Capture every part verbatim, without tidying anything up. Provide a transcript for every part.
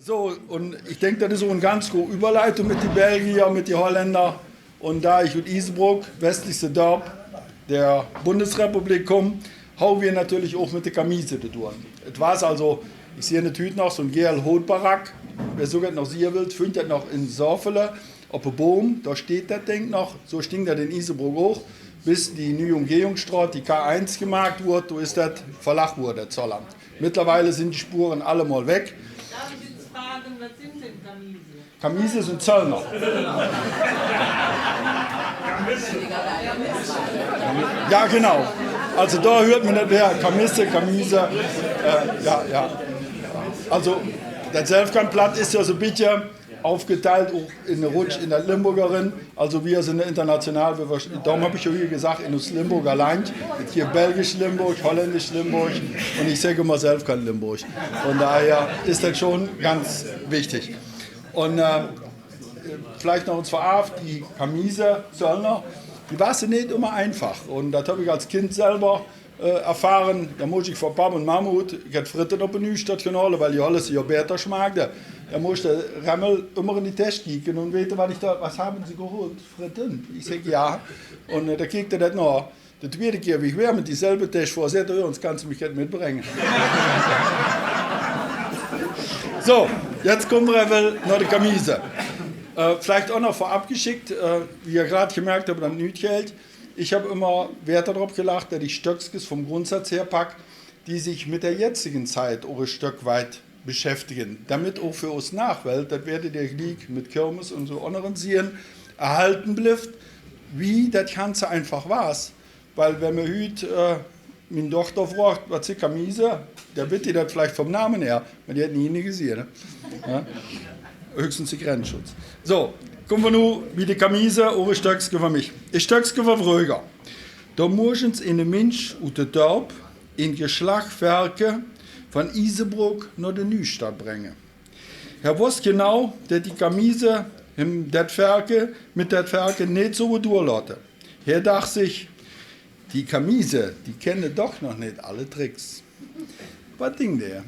Zo, un ich denk, dat is och en ganz gode Üwwerleitung mit de Belgier, mit de Holländer. Un do ich ut Isenbrook, westlichste Dörp der Bundesrepublik, kumm, hau wie natürlich och mit de Kamise ze dun. Et wor also, ich seh et hüüt noch, so'n geel Hootbarack. Wer soget noch sehe wellt, finnt dat noch in Sörfele op de Boom. Do steiht dat Ding noch. Zo stung dat in Isenbrook och, bis de nieje Umgehungsstraat, de K eins, gemaakt wurd. Do is dat verlag worre, dat Zollamt. Mittlerweile sin de Spure allemol weg. Darf ich jetzt fragen, was sind denn Kamise? Kamise sin Zöllner. Ja, genau. Also do hürt mer dat, ja, Kamisse, Kamise. Äh, ja, ja. Also, dat Selfkantplatt is jo so'n bitsje aufgeteilt, och in de Rutsch in dat Limburger rin. Also, wie sin international, wie mer, dorum hab ich jo hie gesaht, in uns Limburger Land. Et gitt belgisch Limburg, holländisch Limburg un ich sag immer Selfkant-Limburg. Vun doher is dat schon ganz wichtig. Un, äh, villeich noch uns vöraf, de Kamise, Zöllner, de wasse nit immer einfach. Un dat hab ich als Kind selwer äh, erfohre, do muss ich vun Papp un Mam ut, ich hätt Fritte op de Nüstadt gaht hole, weil die Hollese jo bäter schmaakde. Do muss de Remmel immer in de Täsch kieke un wete, wat ich do, was haben Sie geholt? Fritte? Ich sag, ja. Un, äh, do kiekt hä dat noh. De twiede Kier, wie ich wor mit deselfte Täsch vör, säht hä, jo, uns kanns de mich jet mitbränge. Zo, jetzt kumme mer ewe noh de Kamise. Äh, villeich och noch vörab geschickt, äh, wie ehr grad gemerkt hat, dat nüt Geld. Ich hab immer Wert drop gelagt, dat ich Stöckskes vum Grundsatz her pack, die sich mit der jetzigen Zeit och e Stöck weit beschäftige. Domet och för uns Nachwelt, dat werdet ehr gliek mit Kirmes un so annere sehe, erhalte blifft, wie dat Ganze einfach wor. Weil, wenn mer hüüt, äh, ming Dochter frogt, wat sin Kamise, do witt die dat villeich vum Name her, mer die hat nie eine gesehe, ne? Ja? Höchstens de Grenzschutz. Zo, kumme mer nu bie de Kamise, och e Stöckske vun mich. E Stöckske vun fröher. Do muss ens ene Minsch ut de Dörp en geschlach Färke vun Isenbrook noh de Nüstadt bränge. Hä woss genau, dat de Kamise em dat Färke, mit dat Färke nit soo durlaate. Hä dach sich, die Kamise, die kenne doch noch nit alle Tricks. Wat dingde hä?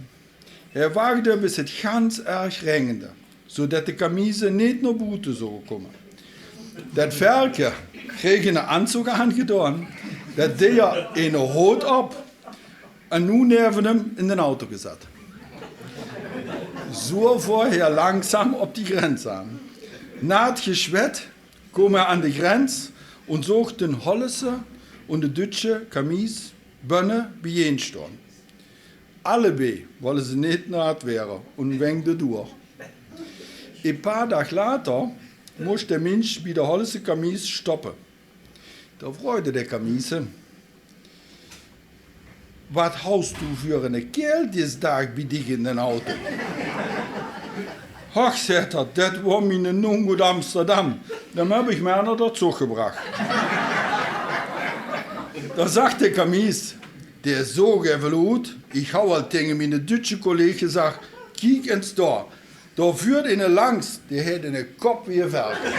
Hä wachte, bis et ganz erg rängde, so dat de Kamise nit noh bute soo kumme. Dat Färke kreeg ene Anzog aangedoon, dat Deer ene Hot op un nu neve em in den Auto gesatt. So fohr hä langsam op de Grenz aan. Naat geschwett kumm hä aan de Grenz un soch de Hollese un de düütsche Kamise benne biejein stoon. Allebei wolle se nit naat were un wengde durch. E paar Daag later muss de Minsch bie de Hollese Kamise stoppe. Do froogde de Kamise: Wat haust du för ene Kääl dis Daag bie dich in den Auto? Ach, säht hä, dat wor miene Nunk ut Amsterdam. Dem hab ich mer noch dozoo gebrach. Do sag de Kamise: Dä soog ewe ut, ich hau al tenge miene düütsche Kolleeg gesag: Kiek ens do, do führt ene langs, dä hät ene Kopp wie e Färke.